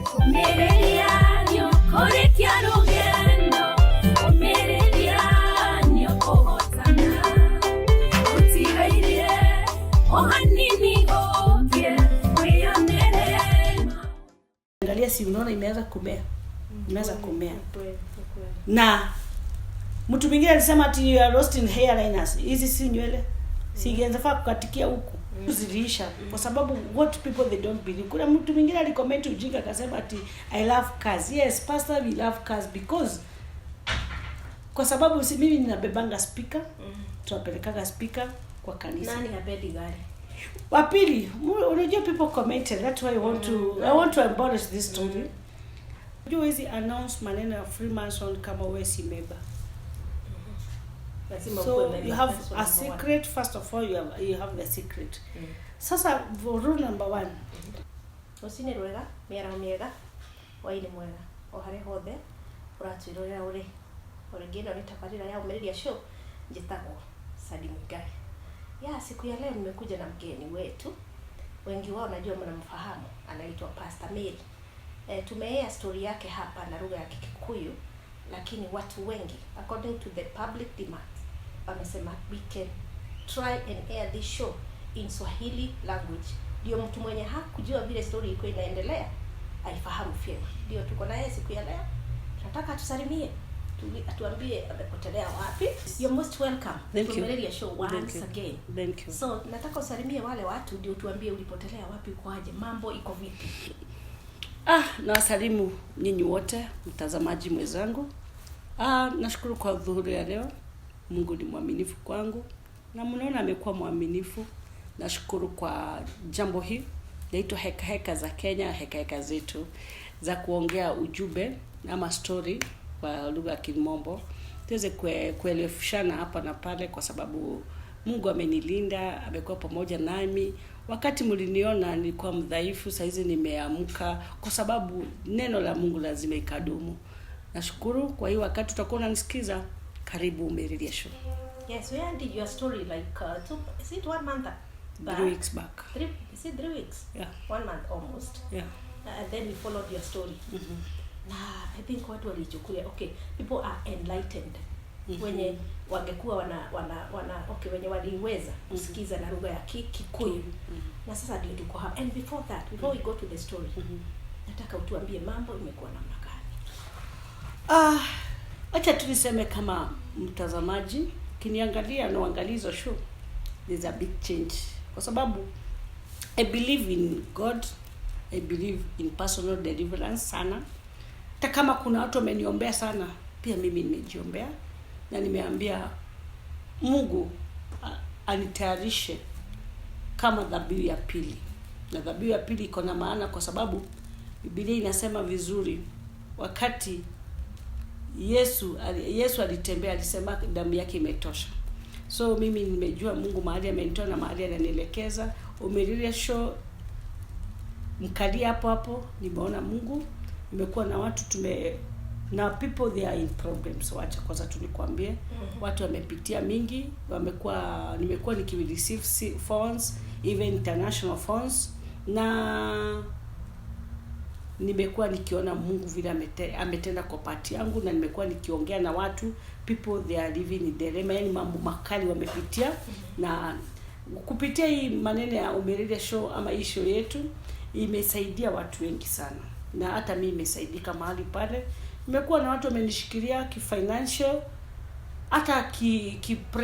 Ũmĩrĩria nĩũkũrĩkia rũgendo, ũmĩrĩria nĩũkũhotana. Ũtigairie o hanini ũkĩe wĩyonere. Angalia, si unaona imeanza kumea? Imeanza kumea. Na mtu mwingine alisema ati you are roasting hairliners. Hizi si nywele, si ingefaa kukatikia huku? Ziliisha kwa sababu what people, they don't believe. Kuna mtu mwingine alicomment ujinga, akasema ati I love cars. Yes, pastor, we love cars because, kwa sababu si mimi ninabebanga speaker, tunapelekaga speaker kwa kanisa. Nani hapendi gari? Wa pili, unajua people commented, that's why I want to abolish this story. Unajua huwezi announce maneno ya Freemason kama wewe si member. Lazima So ukuwe member. You have That's a number one. secret. First of all, you have the secret. Sasa rule number one. Rũcinĩ rwega, mĩaraho mĩega, hwaĩ-inĩ mwega, o harĩa hothe ũratwĩrorera ũrĩ. O rĩngĩ ĩno nĩ tabarĩra ya Ũmĩrĩria Show, njĩtagwo Sadi Muigai. Ya siku ya leo nimekuja na mgeni wetu, wengi wao najua mnamfahamu, anaitwa Pastor Mary. E, tumeair story yake hapa na lugha ya Kikuyu, lakini watu wengi, according to the public demand, wamesema we can try and air this show in Swahili language, ndio mtu mwenye hakujua vile story iko inaendelea aifahamu vyema. Ndio tuko naye siku ya leo, tunataka tusalimie, atuambie amepotelea wapi. You're most welcome Thank to you. Umereria Show Thank once you. Again. Thank you. So nataka usalimie wale watu ndio tuambie ulipotelea wapi, kwaje, mambo iko vipi? Ah, nawasalimu nyinyi wote, mtazamaji mwenzangu. Ah, nashukuru kwa dhuhuri ya leo. Mungu ni mwaminifu kwangu na mnaona amekuwa mwaminifu. Nashukuru kwa jambo hii naitwa Heka Heka za Kenya, heka heka zetu za kuongea ujumbe ama story kwa lugha ya Kimombo, tuweze kueleweshana hapa na pale, kwa sababu Mungu amenilinda, amekuwa pamoja nami. Wakati mliniona nilikuwa mdhaifu, saizi nimeamka, kwa sababu neno la Mungu lazima ikadumu. Nashukuru kwa hiyo wakati utakuwa unanisikiza, karibu Umeriria Show. Yes, we ended your story like two, is it one month back? 3 weeks back. Three, is it 3 weeks? Yeah. One month almost. Yeah. And then we followed your story. Na I think watu walichukulia, okay, people are enlightened. Wenye wangekuwa wana okay, wenye waliweza kusikiza na lugha ya Kikuyu. Na sasa ndio tuko hapa. And before that, before we go to the story, nataka utuambie mambo imekuwa namna gani? Ah, acha tu niseme kama mtazamaji kiniangalia na uangalie hizo show, there's a big change, kwa sababu I believe in God, I believe in personal deliverance sana. Hata kama kuna watu wameniombea sana, pia mimi nimejiombea na nimeambia Mungu anitayarishe kama dhabihu ya pili. Na dhabihu ya pili iko na maana, kwa sababu Biblia inasema vizuri, wakati Yesu alitembea, alisema damu yake imetosha. So mimi nimejua Mungu mahali amenitoa na mahali ananielekeza. Umeriria Show, mkalia hapo hapo, nimeona Mungu, nimekuwa na watu, tume na people, they are in problems. Wacha kwanza tu nikwambie, watu wamepitia mingi, wamekuwa, nimekuwa nikireceive phones, even international phones, na nimekuwa nikiona Mungu vile ametenda kwa part yangu, na nimekuwa nikiongea na watu, people, they are living in dilemma, yani mambo makali wamepitia, na kupitia hii maneno ya Umereria Show ama hii show yetu imesaidia watu wengi sana, na hata mimi imesaidika mahali pale. Nimekuwa na watu wamenishikilia kifinancial, hata ki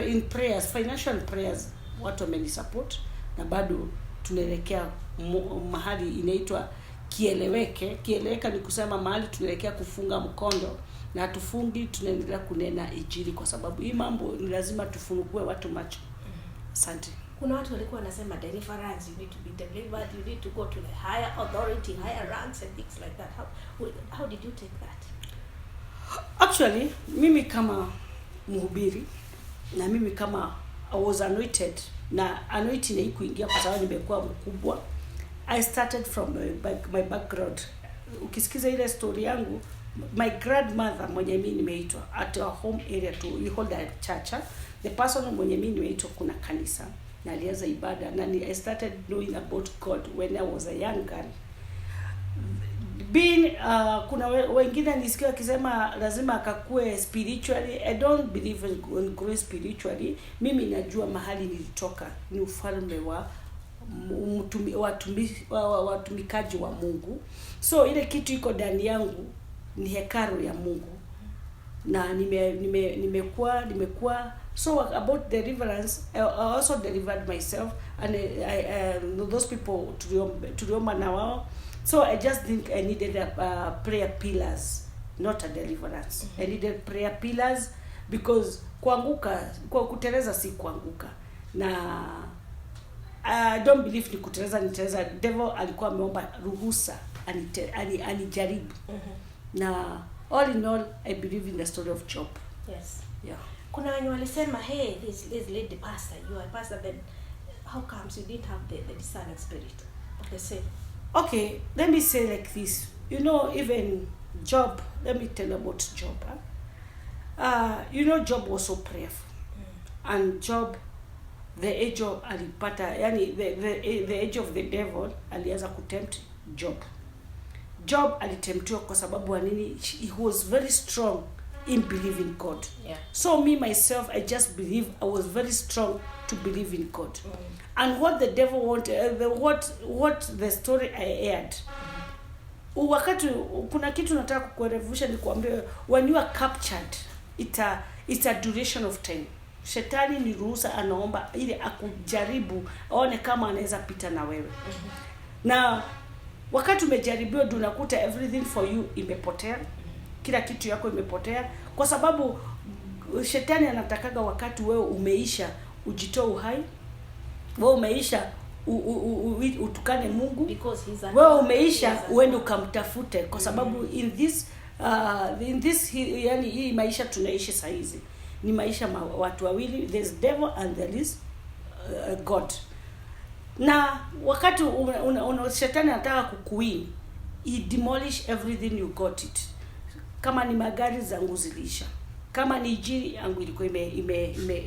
in prayers, financial prayers, watu wamenisupport, na bado tunaelekea mahali inaitwa kieleweke. Kieleweka ni kusema mahali tunaelekea kufunga mkondo, na hatufungi, tunaendelea kunena Injili, kwa sababu hii mambo ni lazima tufungue watu macho. Asante. Kuna watu walikuwa wanasema deliverance, you need to be delivered, you need to go to the higher authority, higher ranks and things like that. How did you take that? Actually, mimi kama mhubiri na mimi kama I was anointed, na anointing haikuingia kwa sababu nimekuwa mkubwa. I started from my background. Ukisikiza ile story yangu, my grandmother mwenye mimi nimeitwa at our home area to we hold a church. The person mwenye mimi nimeitwa, kuna kanisa na alianza ibada na I started knowing about God when I was a young girl. Being kuna wengine nisikia wakisema lazima akakue spiritually. I don't believe in growing spiritually. Mimi najua mahali nilitoka ni ufalme wa watumikaji wa Mungu. So ile kitu iko ndani yangu ni hekalu ya Mungu na nimekuwa so about deliverance. I also delivered myself and I those people tuliomba na wao. So I just think I needed a prayer pillars, not a deliverance. I needed prayer pillars because kuanguka, kwa kuteleza si kuanguka, na I don't believe ni kuteleza niteleza. Devil alikuwa ameomba ruhusa anijaribu. Na all in all, I believe in the story of Job. Yeah. Kuna wenye walisema, "Hey, this lady pastor, you are pastor, then how comes you didn't have the discerning spirit of the same?" Okay, let me say like this. Even Job, let me tell about Job, huh? Job was so prayerful. And Job, the angel alipata, yani the age of the devil alianza kutempt Job. Job alitemptiwa kwa sababu wa nini? He was very strong in believing God. So me myself, I just believe I was very strong to believe in God. And what the devil wanted, what the story I aired. Wakati kuna kitu nataka kukuelewesha ni kuambia, when you are captured, it's a duration of time. Shetani ni ruhusa anaomba ili akujaribu aone kama anaweza pita na wewe. Na wakati umejaribiwa ndio unakuta everything for you imepotea, kila kitu yako imepotea, kwa sababu shetani anatakaga wakati wewe umeisha ujitoe uhai, wewe umeisha utukane Mungu, Because he's a wewe umeisha He's a- uende ukamtafute, kwa sababu in this yani hii maisha tunaishi sahizi ni maisha watu wawili, there's devil and there is God. Na wakati shetani anataka kukuwin, he demolish everything you got it. Kama ni magari zangu ziliisha, kama ni injili yangu ilikuwa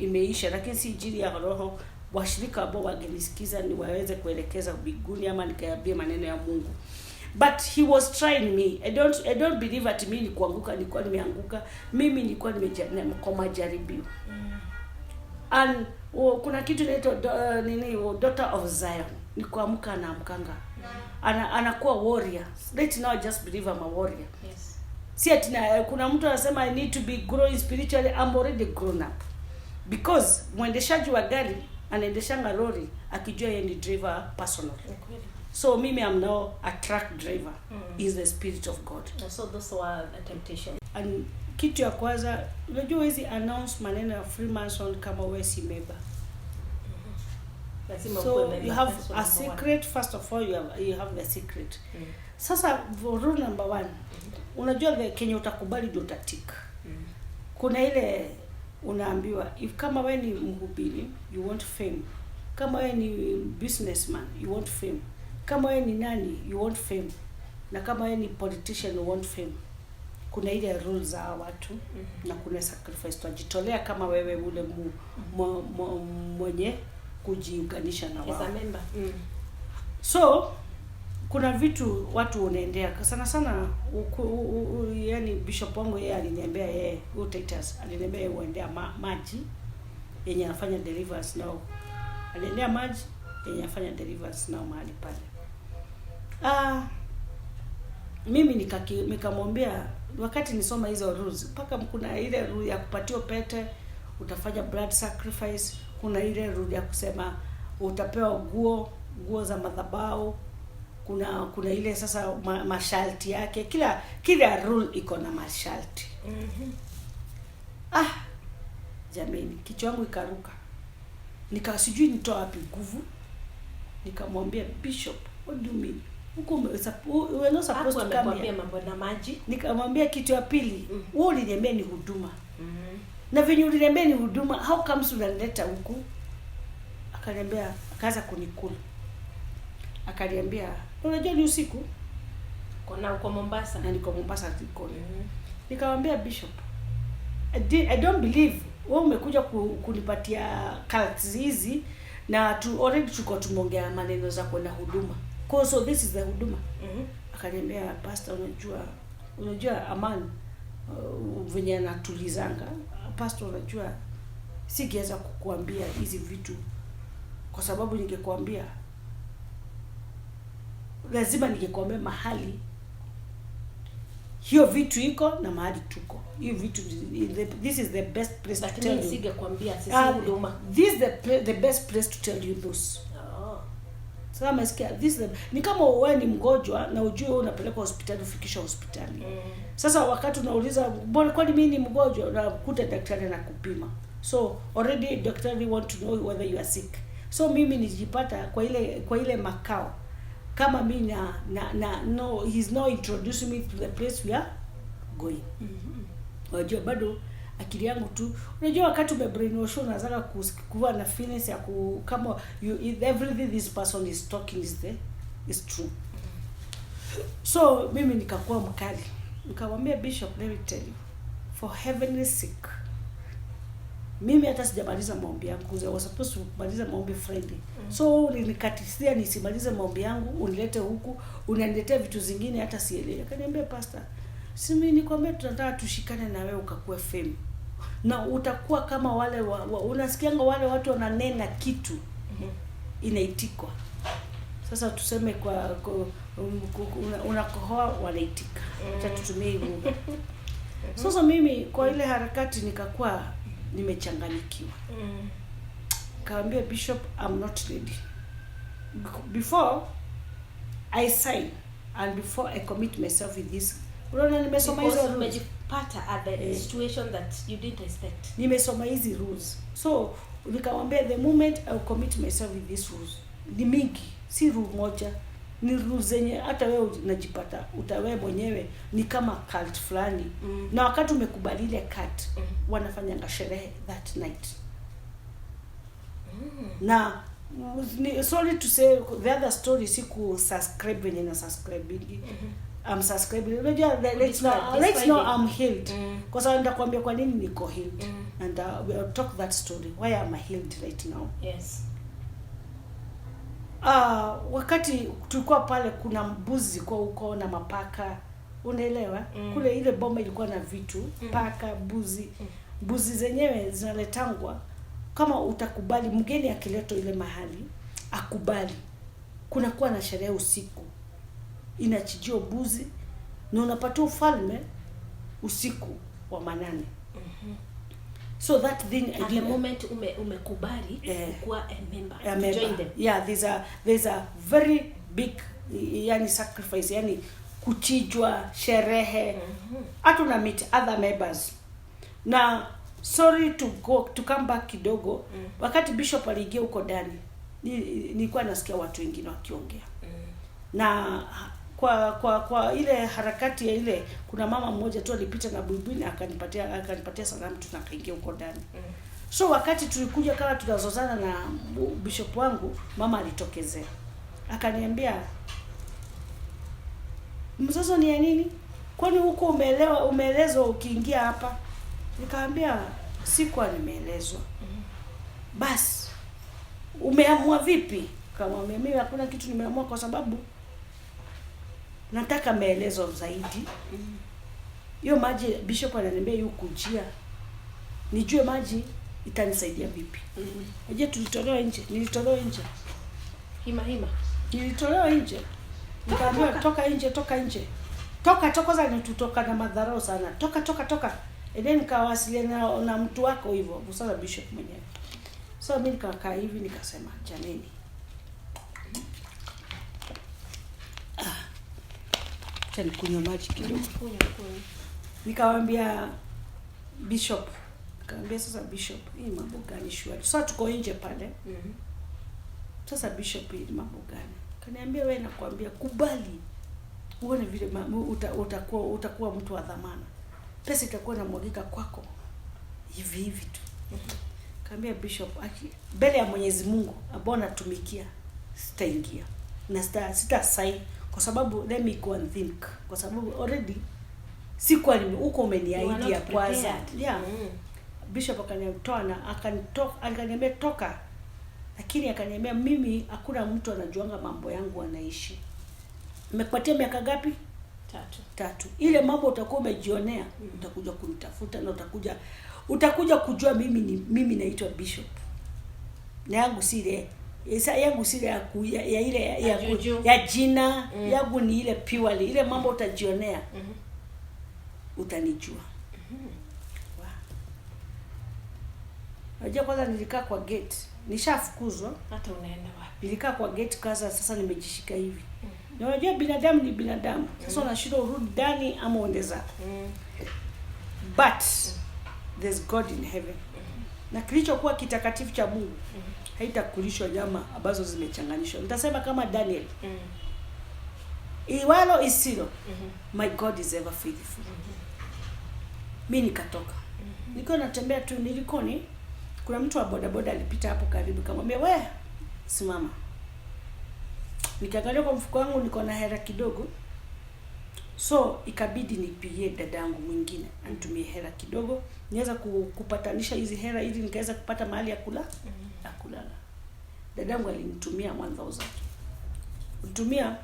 imeisha, lakini si injili ya roho. Washirika ambao wangenisikiza ni waweze kuelekeza mbinguni ama nikaambia maneno ya Mungu. But he was trying me. I don't believe at mimi ni kuanguka, nilikuwa nimeanguka. Mimi nilikuwa kwa majaribio. And kuna kitu inaitwa nini, daughter of Zion, ni kuamka, anaamkanga, anakuwa warrior. Right now I just believe I'm a warrior. Si ati kuna mtu anasema I need to be growing spiritually. I'm already grown up, because mwendeshaji wa gari anaendeshanga lori akijua yeye ni driver personal. Ni kweli. So mimi am now a truck driver is the spirit of God. And so those were the temptation. And kitu ya kwanza, unajua huwezi announce maneno ya Freemason kama wewe si member. Lazima So ukuwe member. you have That's a number one. secret. First of all, you have the secret. Sasa for rule number one, unajua the kenye utakubali ndio utatik. Kuna ile unaambiwa, if kama we ni mhubiri, you want fame, kama we ni businessman, you want fame, kama we ni nani, you want fame, na kama we ni politician, you want fame. Kuna ile rules za hawa watu na kuna sacrifice twajitolea kama wewe ule mwenye kujiunganisha na As wao. a member. So kuna vitu watu unaendea sana sana uku, u, u, yani bishop wangu yeye aliniambia, yeye huyu Titus aliniambia yeye huendea maji yenye anafanya deliverance nao, aliendea maji yenye anafanya deliverance nao mahali pale. Mimi nikamwambia wakati nisoma hizo rules, mpaka kuna ile rule ya kupatiwa pete utafanya blood sacrifice, kuna ile rule ya kusema utapewa nguo za madhabahu, kuna ile sasa masharti yake. Kila rule iko na masharti. Ah, jameni, kichwa yangu ikaruka, nika sijui nitoa wapi nguvu. Nikamwambia, "Bishop, what do you mean? Huko we are not supposed Hapo to come amekwambia here." mambo na maji. Nikamwambia kitu ya pili, wewe uliniambia ni huduma, na venye uliniambia ni huduma, how comes unanileta huku? Akaniambia, akaanza kunikula, akaniambia, unajua ni usiku. Kona uko Mombasa. Na niko Mombasa Likoni. Nikamwambia, "Bishop, I don't believe wewe umekuja kunipatia cults hizi na already tulikuwa tumeongea maneno za kwenda huduma. Kwa so this is the huduma." Akaniambia, pastor, unajua Aman, venye anatulizanga, pastor, unajua singeweza kukuambia hizi vitu kwa sababu ningekuambia, lazima ningekuambia mahali hiyo vitu iko na mahali tuko. Hiyo vitu, this is the best place to Lakini tell you. nisingekwambia sisi huduma. This is the best place to tell you those. Oh. Sasa umesikia, this is ni kama wewe ni mgonjwa na ujue wewe unapelekwa hospitali, ufikisha hospitali. Sasa wakati unauliza mbona, kwani mimi ni mgonjwa, unakuta daktari anakupima. So already daktari want to know whether you are sick. So mimi nijipata kwa ile makao kama mi na no, he's now introducing me to the place we are going. Unajua bado akili yangu tu, unajua wakati umebrainwash unaanza kuwa na feelings ya kama you, everything this person is talking is true. So mimi nikakuwa mkali, nikamwambia bishop, let me tell you, for heavenly sake, mimi hata sijamaliza maombi yangu because I was supposed to kumaliza maombi Friday. So ulinikatisia nisimalize maombi yangu, unilete huku, unaniletea vitu zingine hata sielewi. Akaniambia, pastor, si mimi nikwambia tunataka tushikane na wewe ukakuwe fame na utakuwa kama wale unasikianga wale watu wananena kitu inaitikwa. Sasa tuseme kwa unakohoa wanaitika. Acha tutumie hii lugha. Sasa mimi kwa ile harakati nikakuwa nimechanganyikiwa. Kaambia bishop, I'm not ready. Before I sign and before I commit myself with this. Unaona nimesoma hizo Because rules. umejipata at the situation that you didn't expect. Nimesoma hizi rules. So nikamwambia the moment I commit myself with these rules, ni mingi, si rule moja, ni rules zenye hata wewe unajipata utawewe mwenyewe ni kama cult fulani. Na wakati umekubali ile cult, wanafanyanga sherehe that night. Na sorry to say, the other story, si ku subscribe venye na subscribe. I'm subscribing. Unajua, let's know, let's know I'm healed. Kwa sababu nitakwambia kwa nini niko healed. And we'll talk that story. Why am I healed right now? Yes. Wakati tulikuwa pale kuna mbuzi kwa huko na mapaka, unaelewa? Kule ile boma ilikuwa na vitu, paka, mbuzi. Mbuzi zenyewe zinaletangwa kama utakubali, mgeni akiletwa ile mahali akubali, kunakuwa na sherehe usiku, inachinjiwa mbuzi na unapata ufalme usiku wa manane. So that thing I At the didn't- moment umekubali kuwa a member, a to member. join them. Yeah, there's a very big, yani, sacrifice, yani kuchinjwa, sherehe, hata una meet other members. Na sorry to go to come back kidogo, wakati bishop aliingia huko ndani, nilikuwa nasikia watu wengine wakiongea na kwa ile harakati ya ile, kuna mama mmoja tu alipita na buibui na akanipatia salamu tu na akaingia huko ndani. So wakati tulikuja kama tunazozana na bishop wangu, mama alitokezea akaniambia, mzozo ni ya nini? Kwani huko umeelewa, umeelezwa ukiingia hapa? Nikamwambia sikuwa nimeelezwa. Basi umeamua vipi? Kamwambia mimi hakuna kitu nimeamua kwa sababu nataka maelezo zaidi. Hiyo maji bishop ananiambia yukujia, nijue maji itanisaidia vipi. Unajua tulitolewa nje, nilitolewa nje, Hima hima. Nilitolewa nje, nikaambiwa toka nje, toka nje, toka toka. Kwanza nitutoka na madharau sana, toka toka toka. And then nikawasiliana na mtu wako hivyo, sasa bishop mwenyewe. So mimi nikakaa hivi nikasema, jameni, ah, acha nikunywe maji kidogo. Kunywa, kunywa. Nikamwambia bishop, nikamwambia sasa bishop, hii mambo gani shwari? Sasa tuko nje pale. Sasa bishop, hii ni mambo gani? Kaniambia, wewe nakwambia kubali uone vile utakuwa mtu wa dhamana, pesa itakuwa inamwagika kwako hivi hivi tu. Kaambia bishop, mbele ya Mwenyezi Mungu ambao natumikia, sitaingia na sita sign kwa sababu let me go and think, kwa sababu already sikuwa huko umeniahidi ya You are not kwanza. prepared. Yeah. Bishop akanitoa na akanitoka, akaniambia toka, lakini akaniambia mimi hakuna mtu anajuanga mambo yangu anaishi. Nimekupatia miaka ngapi? 3. 3. Ile mambo utakuwa umejionea, utakuja kunitafuta na utakuja kujua mimi naitwa bishop. Na yangu si ile, yangu si ile ya ku-, ya ile ya ku-, Juju. ya jina, yangu ni ile purely, ile mambo utajionea. Utanijua. Wow. Unajua kwanza nilikaa kwa gate, nishafukuzwa. Hata unaenda wapi? Nilikaa kwa gate kwanza, sasa nimejishika hivi. Na unajua binadamu ni binadamu. Sasa unashindwa urudi ndani ama uende zako. But there's God in heaven. Na kilichokuwa kitakatifu cha Mungu haitakulishwa nyama ambazo zimechanganishwa. Nitasema kama Daniel. Iwalo isilo, my God is ever faithful. Mimi nikatoka. Nilikuwa natembea tu nilikoni, kuna mtu wa bodaboda alipita hapo karibu, kamwambia we simama. Nikaangalia kwa mfuko wangu niko na hela kidogo. So ikabidi nipigie dadangu mwingine anitumie hela kidogo niweza kupatanisha hizi hela ili nikaweza kupata mahali ya kula, ya kulala. Dadangu alinitumia 1000. Nitumia,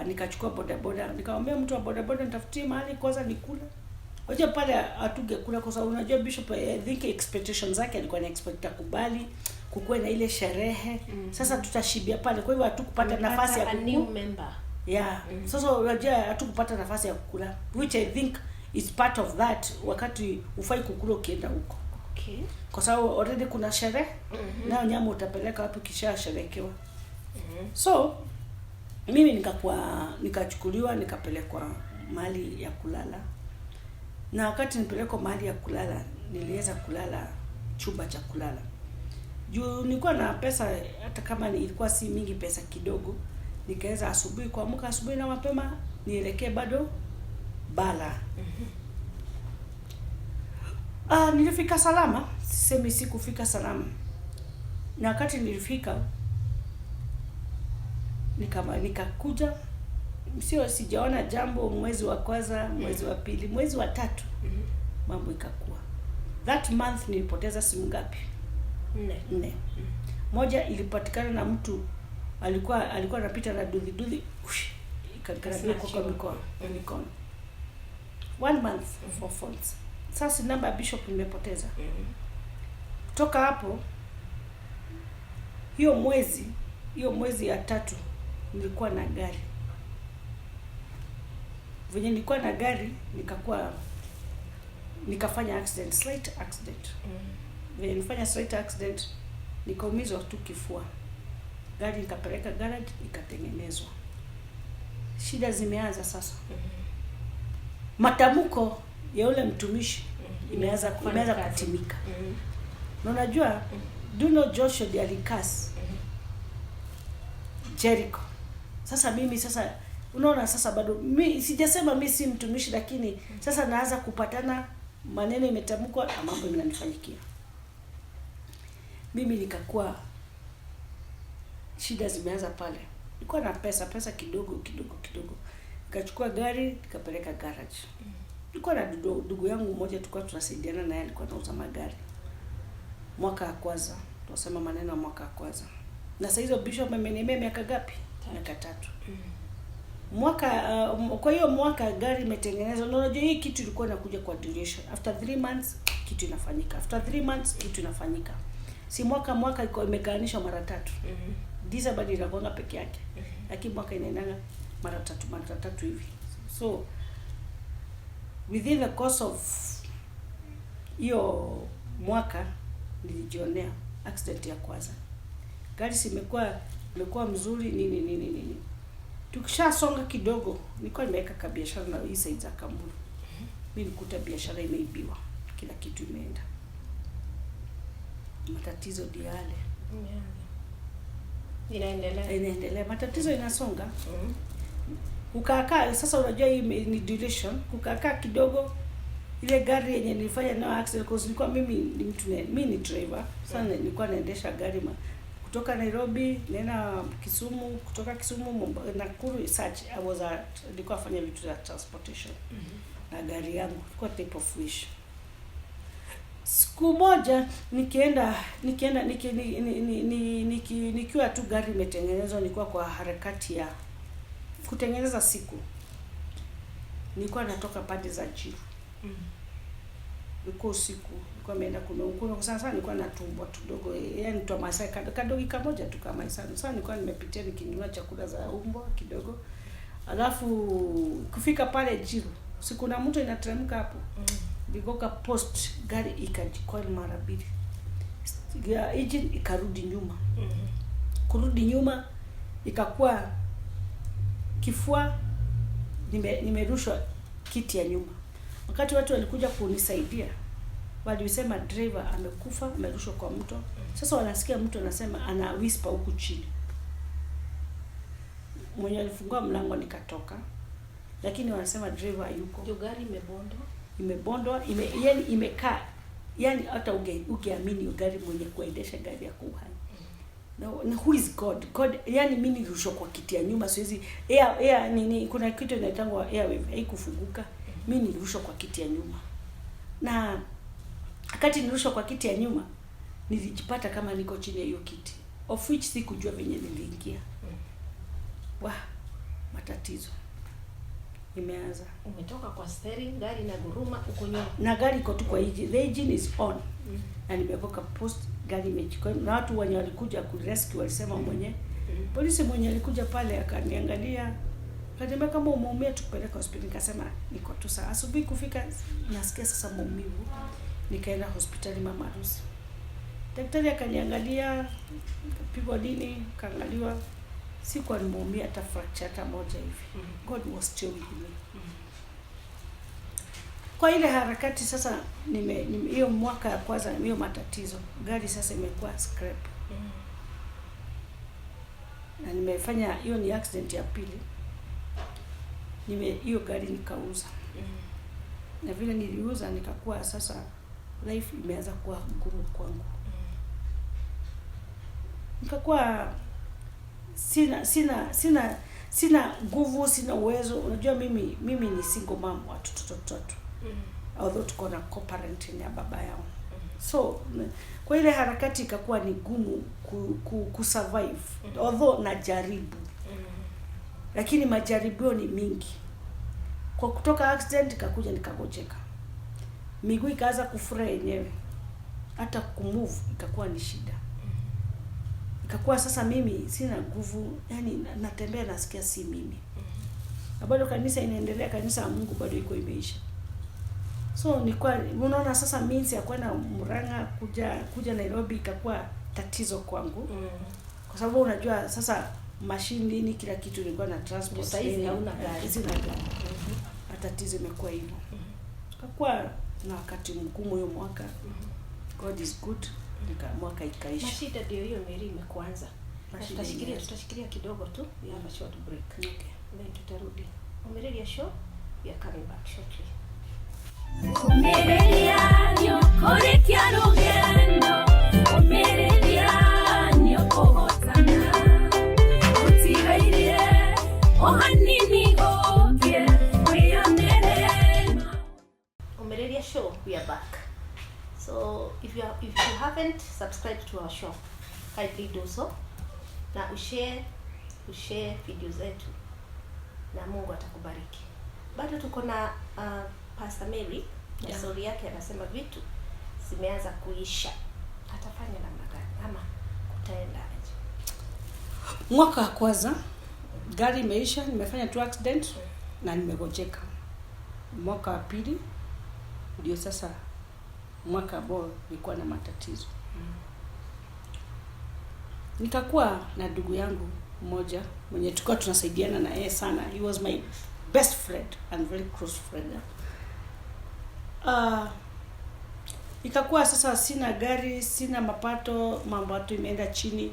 nikachukua bodaboda, nikamwambia mtu wa bodaboda nitafutie mahali kwanza nikule. Unajua pale hatungekula kwa sababu unajua Bishop, I think expectations zake alikuwa na expect akubali kukuwe na ile sherehe. Sasa tutashibia pale, kwa hivyo hatukupata Umepata nafasi ya a new member. Yeah. Sasa unajua hatukupata nafasi ya kukula, which I think is part of that wakati ufai kukula ukienda huko. Kwa sababu already kuna sherehe. Nayo nyama utapeleka wapi ukishasherekewa? So mimi nikachukuliwa nikapelekwa mahali ya kulala. Na wakati nilipelekwa mahali ya kulala, niliweza kulala chumba cha kulala. Juu nilikuwa na pesa, hata kama ilikuwa si mingi, pesa kidogo, nikaweza asubuhi kuamka asubuhi na mapema nielekee bado Bala. Nilifika salama, sisemi sikufika salama. Na wakati nilifika nikakuja, sio sijaona jambo mwezi wa kwanza, mwezi wa pili, mwezi wa tatu, mambo ikakuwa. That month nilipoteza simu ngapi? 4. 4. Moja ilipatikana na mtu alikuwa anapita na duthi duthi, ush, ikakaribia kwa Snatchiwa. mikono. 1 month 4 phones. Sasa namba ya Bishop nimepoteza. Kutoka hapo hiyo mwezi ya 3 nilikuwa na gari. Venye nilikuwa na gari nikafanya accident, slight accident. Venye nilifanya slight accident nikaumizwa tu kifua. Gari nikapeleka garage ikatengenezwa. Shida zimeanza sasa. Matamko ya ule mtumishi Kufanya imeanza kazi. kutimika. Na unajua, do know Joshua ndiye alicurse Jericho. Sasa mimi sasa unaona sasa bado mi, sijasema mi si mtumishi, lakini sasa naanza kupatana maneno imetamkwa na mambo inanifanyikia. Mimi nikakuwa shida zimeanza pale. Nilikuwa na pesa kidogo kidogo kidogo. Nikachukua gari nikapeleka garage. Nilikuwa na ndugu yangu mmoja tulikuwa tunasaidiana naye, alikuwa anauza magari. Mwaka wa kwanza, tunasema maneno ya mwaka wa kwanza. Na sasa hizo Bishop ameniambia miaka ngapi? Miaka 3. Kwa hiyo mwaka gari imetengenezwa. Na unajua hii kitu ilikuwa inakuja kwa duration. After 3 months kitu inafanyika. After 3 months kitu inafanyika. Si mwaka iko imegawanishwa mara 3. December ndio inakuanga peke yake. Lakini mwaka inaendanga mara tatu, mara tatu hivi. So within the course of hiyo mwaka nilijionea accident ya kwanza. Gari si imekuwa mzuri nini nini nini. Tukishasonga kidogo nilikuwa nimeweka ka biashara na hii side za Kamburu. Mimi nikuta biashara imeibiwa, kila kitu imeenda. Matatizo ndio yale. Inaendelea. Inaendelea. Matatizo inasonga. Kukaa sasa, unajua hii ni duration. Kukaa kidogo ile gari yenye nilifanya nayo accident, because nilikuwa mimi ni mtu mimi ni driver. Sasa nilikuwa naendesha gari kutoka Nairobi nenda Kisumu, kutoka Kisumu Nakuru, such I was at, nilikuwa nafanya vitu za transportation. Na gari yangu ilikuwa type of wish. Siku moja nikienda nikienda niki, ni, ni, ni, ni, niki, nikiwa tu gari imetengenezwa, nilikuwa kwa harakati ya kutengeneza siku, nilikuwa natoka pande za Njiru. Ilikuwa usiku, nilikuwa nimeenda kununua. Sasa nilikuwa na tumbwa tudogo, yani twa Masai kadogi kamoja tu kama Masai. Sasa nilikuwa nimepitia nikinunua chakula za umbwa kidogo. Alafu kufika pale Njiru, siku na mtu inateremka hapo. Niligonga post, gari ikajikwa mara mbili. Ya engine ikarudi nyuma. Kurudi nyuma ikakuwa kifua nimerushwa kiti ya nyuma. Wakati watu walikuja kunisaidia, walisema driver amekufa, amerushwa kwa mto. Sasa wanasikia mtu anasema, ana whisper huku chini. Mwenye alifungua mlango nikatoka, lakini wanasema driver hayuko. Ndio gari imebondwa. Imebondwa, yani imekaa, yani hata ungeamini gari mwenye kuendesha gari ya uhai. Na who is God? God, yani mimi nilirushwa kwa kiti ya nyuma, siwezi air nini, kuna kitu inaitangwa airwave haikufunguka. Mimi nilirushwa kwa kiti ya nyuma. Na wakati nilirushwa kwa kiti ya nyuma, nilijipata kama niko chini ya hiyo kiti, of which sikujua venye niliingia. Wah, matatizo imeanza. Umetoka kwa steering, gari na guruma, uko nyuma. Na gari iko tu kwa engine, the engine is on. Na nimevuka post, gari imechukua, na watu wenye walikuja kurescue walisema mwenye polisi mwenye alikuja pale akaniangalia, akaniambia kama umeumia tukupeleka hospitali. Nikasema niko tu sawa. Asubuhi kufika nasikia sasa maumivu, nikaenda hospitali mama harusi. Daktari akaniangalia, nikapigwa nini, kaangaliwa, sikuwa nimeumia hata fracture hata moja hivi. God was still with me. Kwa ile harakati sasa nime hiyo mwaka ya kwanza hiyo matatizo, gari sasa imekuwa scrap. Na nimefanya hiyo ni accident ya pili. Nime hiyo gari nikauza. Na vile niliuza nikakuwa sasa life imeanza kuwa ngumu kwangu. Nikakuwa sina nguvu, sina uwezo. Unajua mimi ni single mom wa watoto watatu. Although tuko na co-parenting ya baba yao. So kwa ile harakati ikakuwa ni gumu ku survive. Although najaribu. Lakini majaribio ni mingi. Kwa kutoka accident ikakuja nikagonjeka. Miguu ikaanza kufura yenyewe. Hata kumove ikakuwa ni shida. Ikakuwa sasa mimi sina nguvu, yani natembea nasikia si mimi. Na bado kanisa inaendelea, kanisa ya Mungu bado iko imeisha. So nilikuwa unaona sasa means ya kwenda Murang'a kuja Nairobi ikakuwa tatizo kwangu. Kwa sababu unajua sasa mashine nini kila kitu nilikuwa na transport. Sasa hizi nini, hauna gari. Sina gari. Tatizo imekuwa hivyo. Tukakuwa na wakati mgumu hiyo mwaka. God is good. Mwaka ikaisha. Mashida ndio hiyo Mary imekuanza. Na Mashida tutashikilia imeanza. tutashikilia kidogo tu. We have a short break. Okay. Then tutarudi. Umeredia show. We are coming back shortly. Ũmĩrĩria nĩũkũrĩkia rũgendo, ũmĩrĩria nĩũkũhotana. Ũtigairie o hanini ũkĩe wĩyonere. Umeredia show, we are back. So if you haven't subscribed to our show, kindly do so. Na ushare video zetu na Mungu atakubariki. Bado tuko na Pastor Mary na story yake, anasema vitu zimeanza kuisha. Atafanya namna gani ama kutaenda aje? Mwaka wa kwanza gari imeisha, nimefanya tu accident na nimegonjeka. Mwaka wa pili ndio sasa mwaka ambao nilikuwa na matatizo. Nikakuwa na ndugu yangu mmoja mwenye tulikuwa tunasaidiana na yeye sana. He was my best friend and very close friend. Ikakuwa sasa sina gari, sina mapato, mambo tu imeenda chini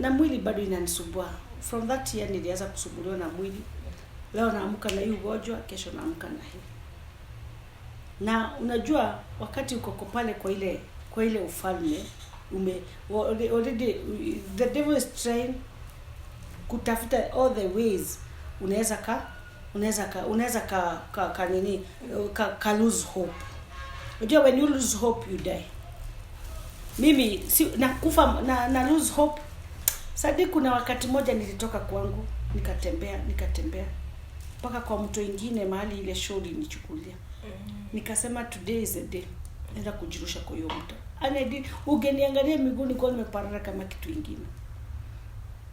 na mwili bado inanisumbua. From that year nilianza kusumbuliwa na mwili. Leo naamka na hii ugonjwa, kesho naamka na hii. Na unajua wakati uko pale kwa ile ufalme ume already the devil is trying kutafuta all the ways unaweza ka nini ka lose hope. Unajua, when you lose hope, you die. Mimi si nakufa na lose hope. Sadi, kuna wakati moja nilitoka kwangu, nikatembea, nikatembea mpaka kwa mto ingine mahali ile show ilinichukulia. Nikasema, "Today is the day naenda kujirusha kwa hiyo mto." And I did. Ungeniangalia miguu, nilikuwa nimeparara kama kitu ingine.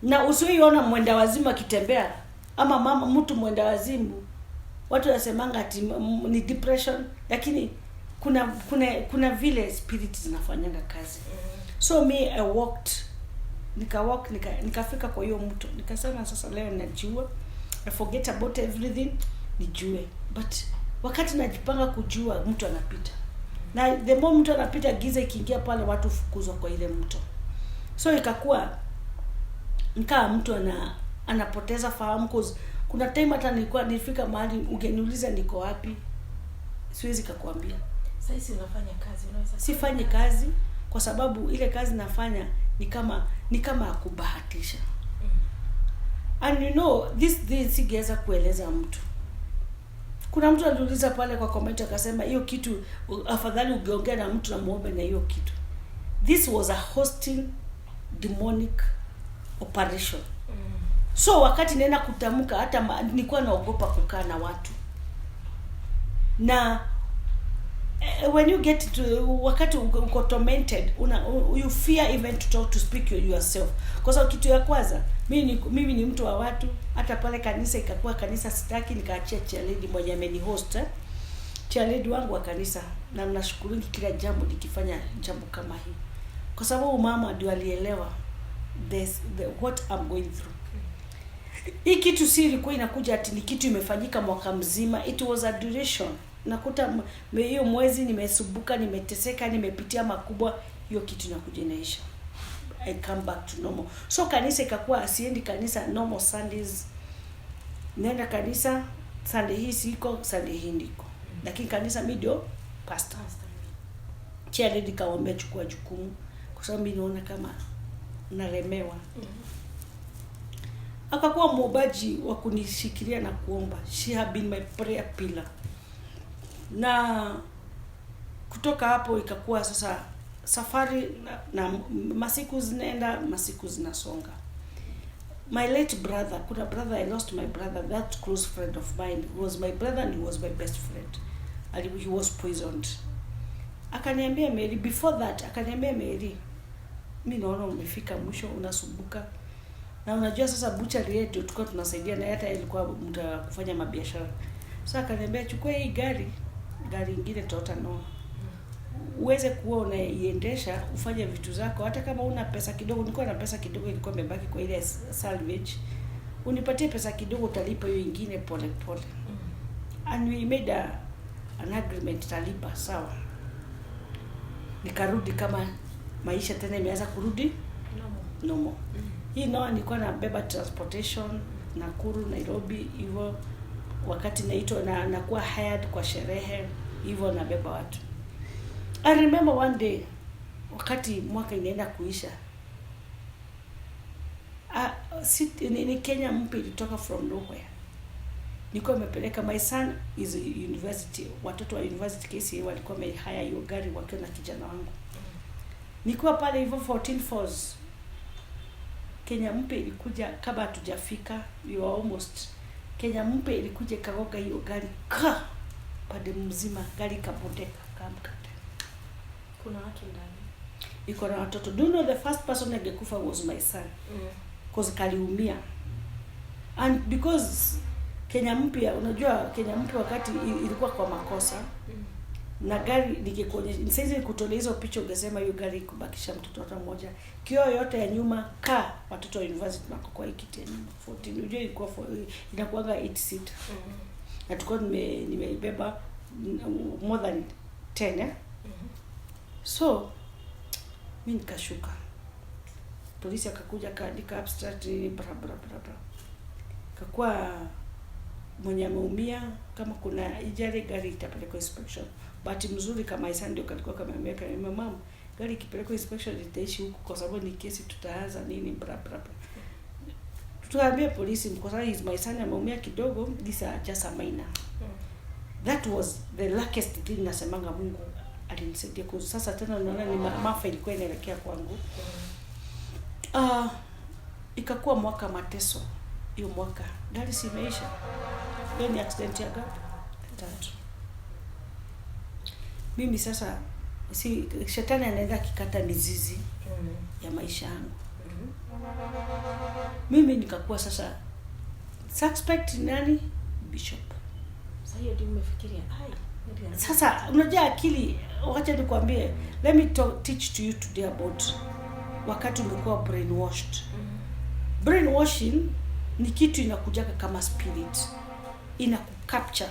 Na usiiona mwenda wazimu akitembea, ama mama mtu mwenda wazimu, watu wanasemanga ati ni depression, lakini kuna vile spirit zinafanyanga kazi. So me, I walked, nikawalk, nikafika kwa hiyo mto, nikasema, "Sasa leo najua, I forget about everything, nijue." But wakati najipanga kujua, mtu anapita, na the more mtu anapita, giza ikiingia pale, watu fukuzwa kwa ile mto. So ikakuwa nkaa mtu anapoteza fahamu, 'cause kuna time hata nilifika mahali ungeniuliza niko wapi, siwezi kakuambia. Saizi unafanya kazi, unaweza? Sifanyi kazi kwa sababu ile kazi nafanya ni kama ya kubahatisha. And you know this thing singeweza kueleza mtu. Kuna mtu aliuliza pale kwa comment, akasema hiyo kitu afadhali ungeongea na mtu na muombe na hiyo kitu. This was a hosting demonic operation. So wakati naenda kutamka, hata nilikuwa naogopa kukaa na watu. Na when you get to wakati uko tormented, you fear even to talk, to speak yourself, kwa sababu kitu ya kwanza, mimi ni mtu wa watu. Hata pale kanisa ikakuwa kanisa sitaki, nikaachia chairlady mwenye amenihost, eh? Chairlady wangu wa kanisa, na nashukuru kila jambo nikifanya jambo kama hii, kwa sababu mama ndio alielewa what I'm going through. Hii kitu si ilikuwa inakuja ati ni kitu imefanyika mwaka mzima. It was a duration. Nakuta hiyo mwezi nimesumbuka, nimeteseka, nimepitia makubwa, hiyo kitu inakuja inaisha, I come back to normal. So kanisa ikakuwa siendi kanisa normal Sundays. Naenda kanisa Sunday hii siko, Sunday hii ndiko, lakini kanisa mi ndio pastor. Chairlady kawambia, "Chukua jukumu, kwa sababu mi naona kama nalemewa." Akakuwa mwombaji wa kunishikilia na kuomba. She have been my prayer pillar. Na kutoka hapo ikakuwa sasa safari na masiku zinaenda, masiku zinasonga. My late brother, kuna brother, I lost my brother, that close friend of mine. He was my brother and he was my best friend. He was poisoned. Akaniambia, "Mary," before that akaniambia, "Mary, mi naona umefika mwisho, unasumbuka." Na unajua sasa butchery yetu tulikuwa tunasaidia na hata ilikuwa mtu wa kufanya mabiashara. Sasa akaniambia, "Chukua hii gari, gari ingine Toyota Noah, uweze kuwa unaiendesha, ufanye vitu zako, hata kama una pesa kidogo." Nilikuwa na pesa kidogo ilikuwa imebaki kwa ile salvage. "Unipatie pesa kidogo, utalipa hiyo ingine pole pole." And we made an agreement, talipa, sawa. Nikarudi kama maisha tena imeanza kurudi Normal. Normal. Hii Noah nilikuwa nabeba transportation Nakuru, Nairobi, hivyo wakati naitwa na nakuwa hired kwa sherehe, hivyo nabeba watu. I remember one day wakati mwaka inaenda kuisha, ni Kenya mpya ilitoka from nowhere. Nilikuwa nimepeleka, my son is university, watoto wa university KCA walikuwa wamehire hiyo gari wakiwa na kijana wangu. Nilikuwa pale hivyo 14 Falls. Kenya mpya ilikuja kabla hatujafika, we were almost. Kenya mpya ilikuja ikagonga hiyo gari ka pande mzima, gari ikabondeka kama mkate. Kuna watu ndani. Iko na watoto. Do you know the first person angekufa was my son? 'Cause kaliumia. And because Kenya mpya, unajua Kenya mpya wakati ilikuwa kwa makosa, na gari nikikuonyesha saizi, nikutolea hizo picha, ungesema hiyo gari ikubakisha mtoto hata mmoja. Kioo yote ya nyuma ka watoto wa university wako kwa hii kiti ya nyuma 14. Unajua ilikuwa inakuanga 8 seat, na tulikuwa nimeibeba more than 10, eh? So mi nikashuka, polisi akakuja akaandika abstract, bla bla bla bla, kakuwa mwenye ameumia, kama kuna injury, gari itapelekwa inspection. Bahati mzuri kama Isa ndio kalikuwa kameambia, kaniambia, "Mama, gari ikipelekwa inspection itaishi huku kwa sababu ni kesi tutaanza nini, bla bla bla." Tukaambia polisi, kwa sababu is my son ameumia kidogo, this are just a minor. That was the luckiest thing. Nasemanga Mungu Alinisaidia kwa sasa tena unaona ni maafa ilikuwa inaelekea kwangu. Ikakuwa mwaka mateso hiyo mwaka. Gari si imeisha. Hiyo ni accident ya ngapi? Tatu. Mimi sasa si shetani anaenda akikata mizizi ya maisha yangu. Mimi nikakuwa sasa suspect nani? Bishop. Sasa hiyo ndio umefikiria. Ai, Sasa unajua akili, wacha nikwambie, let me teach to you today about wakati umekuwa brainwashed. Brainwashing ni kitu inakujaga kama spirit, inakucapture,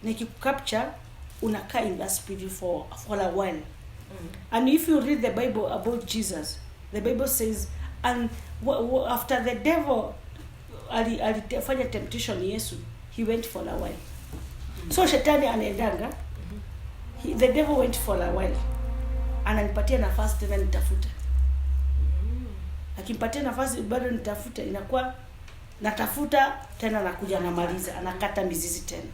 na ikikucapture unakaa in that spirit for a while. And if you read the Bible about Jesus, the Bible says, and after the devil alifanya temptation Yesu, he went for a while. So shetani anaendanga, the devil went for a while. Ananipatia nafasi tena nitafute. Akimpatia nafasi bado nitafute, inakuwa natafuta tena, nakuja namaliza, anakata mizizi tena.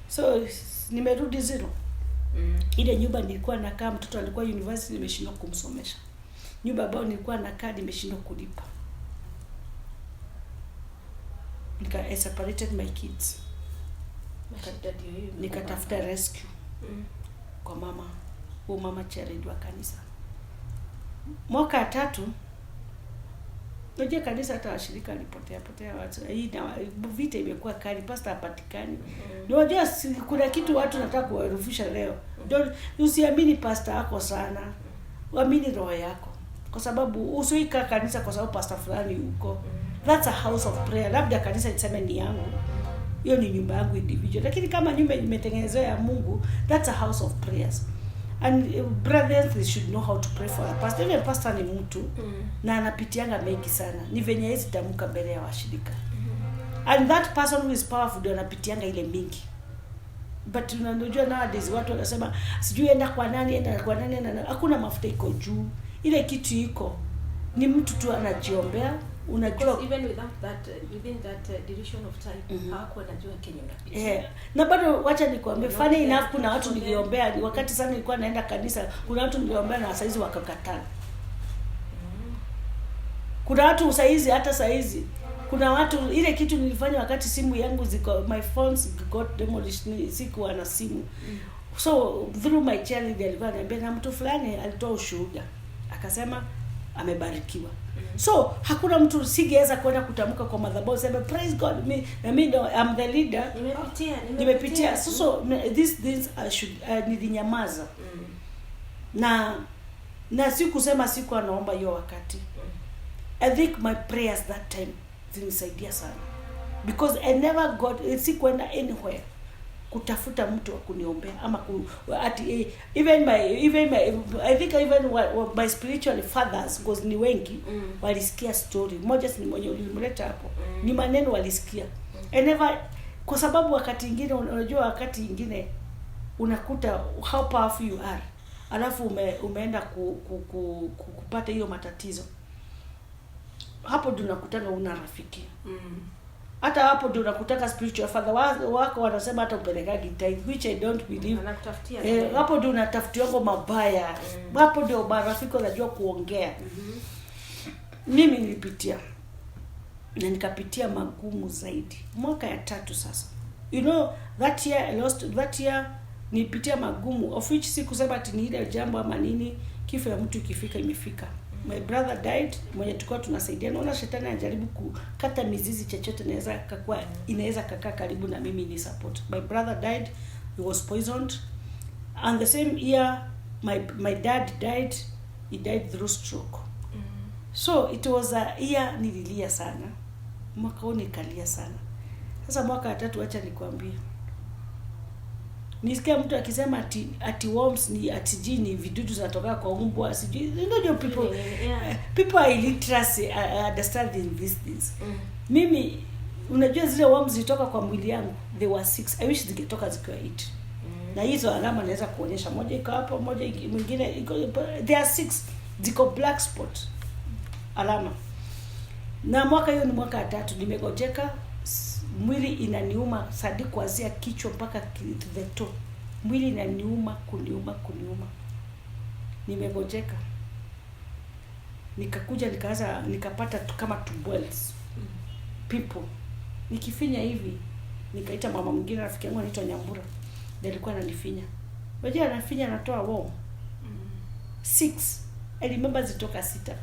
So nimerudi zero. Ile nyumba nilikuwa nakaa, mtoto alikuwa university, nimeshindwa kumsomesha. Nyumba ambayo nilikuwa nakaa nimeshindwa kulipa. I separated my kids. Mashida ndio hiyo. Nikatafuta rescue kwa mama, huyu mama chairlady wa kanisa. Mwaka 3, unajua kanisa hata washirika walipotea potea watu. Hii na vita imekuwa kali, pastor hapatikani. Unajua kuna kitu watu nataka kuwarufisha leo. Don't, usiamini pastor yako sana. Uamini roho yako. Kwa sababu usiika kanisa kwa sababu pastor fulani yuko. That's a house of prayer. Labda kanisa iseme ni yangu. Hiyo ni nyumba yangu individual. Lakini kama nyumba imetengenezewa ya Mungu, that's a house of prayers. And brothers, they should know how to pray for a pastor. Even pastor ni mtu na anapitianga mengi sana. Ni venye hawezi tamka mbele ya washirika. And that person who is powerful ndio anapitianga ile mingi. But unajua nowadays watu wanasema sijui enda kwa nani, enda kwa nani, enda nani. Hakuna mafuta iko juu. Ile kitu iko ni mtu tu anajiombea. Unajua, Because even without that, within that duration of time, hawakuwa wanajua Kenya unapitia. Na bado wacha nikwambie, Not funny there. enough, kuna watu For them. niliombea wakati sana nilikuwa naenda kanisa, kuna watu niliombea na saizi wakakataa. Kuna watu saizi, hata saizi kuna watu ile kitu nilifanya wakati simu yangu ziko, my phones got demolished, sikuwa na simu. So through my child alikuwa ananiambia, na mtu fulani alitoa ushuhuda akasema amebarikiwa. So hakuna mtu singeweza kwenda kutamka kwa madhabahu sema praise God, me, na mimi ndo I'm the leader. Nimepitia, Nimepitia. nimepitia. So these things I should, nilinyamaza. Na si kusema sikuwa naomba hiyo wakati. I think my prayers that time zilisaidia sana. Because I never got, sikuenda anywhere kutafuta mtu wa kuniombea ama ku, ati, even my, I think even wa, my spiritual fathers, because ni wengi, walisikia story. Mmoja si mmoja ulimleta hapo. Ni maneno walisikia. I never, kwa sababu wakati mwingine unajua wakati mwingine unakuta how powerful you are. Alafu umeenda kupata hiyo matatizo. Hapo ndio unakutana una rafiki. Hata hapo ndio unakutaka spiritual father wako wanasema hata upelekagi tithe, which I don't believe. Anakutafutia. Hapo ndio unatafutiwa mabaya. Hapo ndio marafiki wanajua kuongea. Mimi nilipitia na nikapitia magumu zaidi. Mwaka ya 3 sasa. You know that year I lost, that year nilipitia magumu, of which si kusema ati ni ile jambo ama nini, kifo ya mtu ikifika imefika. My brother died, mwenye tulikuwa tunasaidia. Naona shetani anajaribu kukata mizizi chochote inaweza kakua, inaweza kakaa karibu na mimi ni support. My brother died, he was poisoned. And the same year my dad died, he died through stroke. So it was a year nililia sana. Mwaka huu nikalia sana. Sasa mwaka wa 3 acha nikwambie. Nisikia mtu akisema ati worms ni ati G ni vidudu zinatoka kwa umbwa sijui. You know your people, people are illiteracy, understanding these things. Mimi unajua zile worms zilitoka kwa mwili yangu, they were 6. I wish zingetoka zikiwa 8. Na hizo alama naweza kuonyesha, moja iko hapo, moja mwingine iko, there are 6 ziko black spot alama. Na mwaka hiyo ni mwaka wa 3 nimegojeka, mwili inaniuma sadi kuanzia kichwa mpaka to the toe. Mwili inaniuma kuniuma kuniuma, nimegojeka. Nikakuja nikaanza nikapata kama two boils, pimple. Nikifinya hivi, nikaita mama mwingine, rafiki yangu anaitwa Nyambura, ndiye alikuwa ananifinya. Unajua anafinya, anatoa worm six. I remember zitoka sita.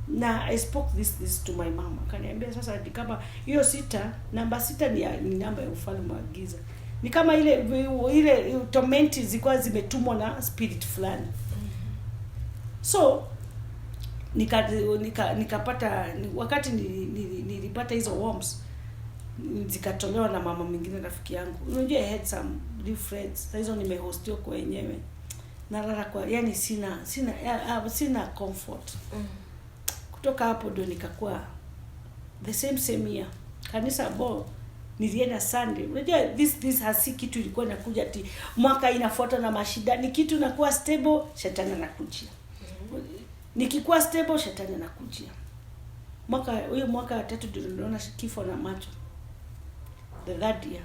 Na I spoke this to my mom, akaniambia sasa ni kama hiyo sita, namba sita ni namba ya ufalme wa giza, ni kama ile torment zilikuwa zimetumwa na spirit fulani. So nikapata wakati nilipata hizo worms, zikatolewa na mama mwingine rafiki yangu. Unajua I had some new friends. Saa hizo nimehostiwa kwa wenyewe, nalala kwa, yani sina comfort. Kutoka hapo ndio nikakuwa the same same year kanisa bo nilienda Sunday. Unajua this hasi kitu ilikuwa inakuja ati mwaka inafuata na mashida, ni kitu nakuwa stable, shetani anakujia. Nikikuwa stable, shetani anakujia. Mwaka huyo, mwaka wa tatu, ndio niliona kifo na macho. The third year,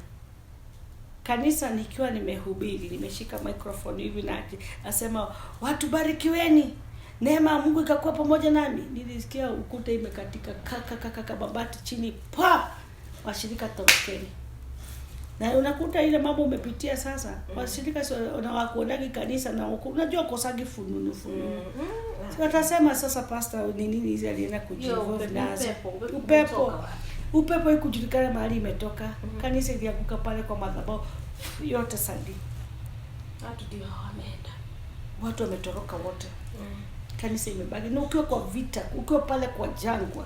kanisa nikiwa nimehubiri, nimeshika microphone hivi na asema, "Watu barikiweni, neema ya Mungu ikakuwa pamoja nami," nilisikia ukuta imekatika, kaka kaka kaka, mabati chini pa, "Washirika torokeni." Na unakuta ile mambo umepitia sasa, washirika sio na wakuonagi kanisa na unajua kosagi fununu fununu. Si watasema sasa pastor ni nini hizi alienda Hiyo kujiinvolve upepo, nazo. upepo, upepo Upepo. umetoka wapi? Upepo ikujulikana mahali imetoka. Kanisa ilianguka pale kwa madhabahu yote sadi. Watu ndio wameenda. Watu wametoroka wote, kanisa imebaki. Na ukiwa kwa vita, ukiwa pale kwa jangwa,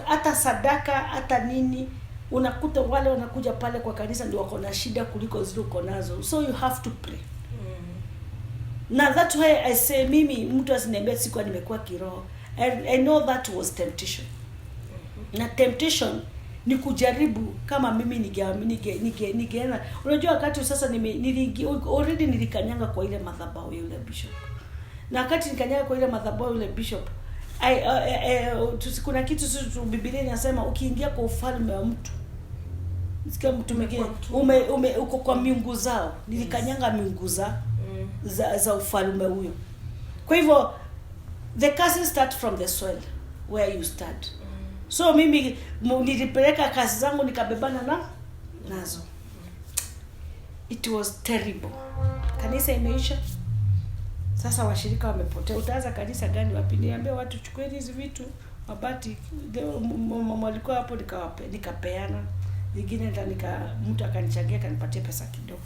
hata sadaka hata nini, unakuta wale wanakuja pale kwa kanisa ndio wako na shida kuliko zile uko nazo. So you have to pray. Na that's why I say, mimi mtu asiniambia sikuwa nimekuwa kiroho. I know that was temptation. Na temptation ni kujaribu. Kama mimi ningeenda, unajua wakati sasa already nilikanyanga kwa ile madhabahu ya yule bishop, na wakati nikanyaga kwa ile madhabahu ya yule bishop, kuna kitu sisi Biblia inasema, ukiingia kwa ufalme wa mtu, sikia mtu mwingine, uko kwa miungu zao. Nilikanyanga miungu za ufalme huyo. Kwa hivyo the curses start from the soil where you start. So mimi nilipeleka kazi zangu, nikabebana na nazo. It was terrible. Kanisa imeisha, sasa washirika wamepotea. Utaanza kanisa gani? Wapi? Niambia watu, "Chukueni hizi vitu, mabati." Leo walikuwa hapo, nikawape, nikapeana zingine, hata mtu akanichangia, akanipatia pesa kidogo.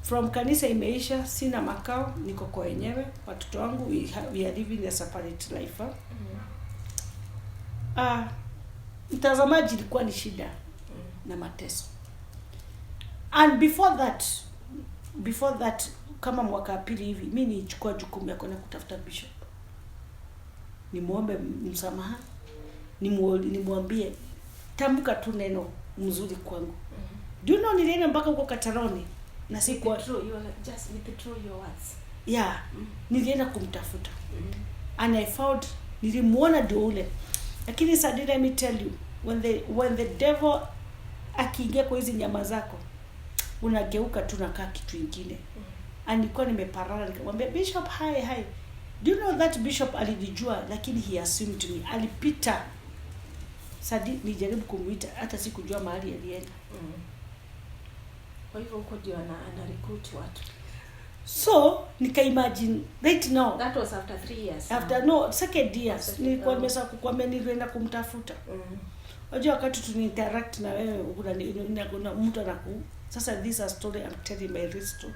From kanisa imeisha, sina makao, niko kwa wenyewe, watoto wangu, we are living a separate life, huh? Ah, mtazamaji, ilikuwa ni shida na mateso. And before that, kama mwaka wa pili hivi, mi nilichukua jukumu ya kwenda kutafuta bishop, nimwombe msamaha, nimwambie, "Tamka tu neno mzuri kwangu." Do you know nilienda mpaka huko Kataroni na sikuwa Withdraw your, just withdraw your words. Yeah, nilienda kumtafuta and I found, nilimuona ndio ule. Lakini sadi, let me tell you, when the devil akiingia kwa hizi nyama zako, unageuka tu, nakaa kitu ingine. And nilikuwa nimeparara. Nikamwambia bishop, "Hi, hi." Do you know that bishop alinijua, lakini he assumed me. Alipita. Sadi nilijaribu kumuita, hata sikujua mahali alienda. Kwa hivyo huko ndio ana recruit watu. So nikaimagine right now. That was after 3 years. After, no, second year. Second, Nilikuwa oh. nimesha kukwambia nilienda kumtafuta. Unajua wakati tuna interact na wewe, mtu anaku, sasa this a story I'm telling, my real story.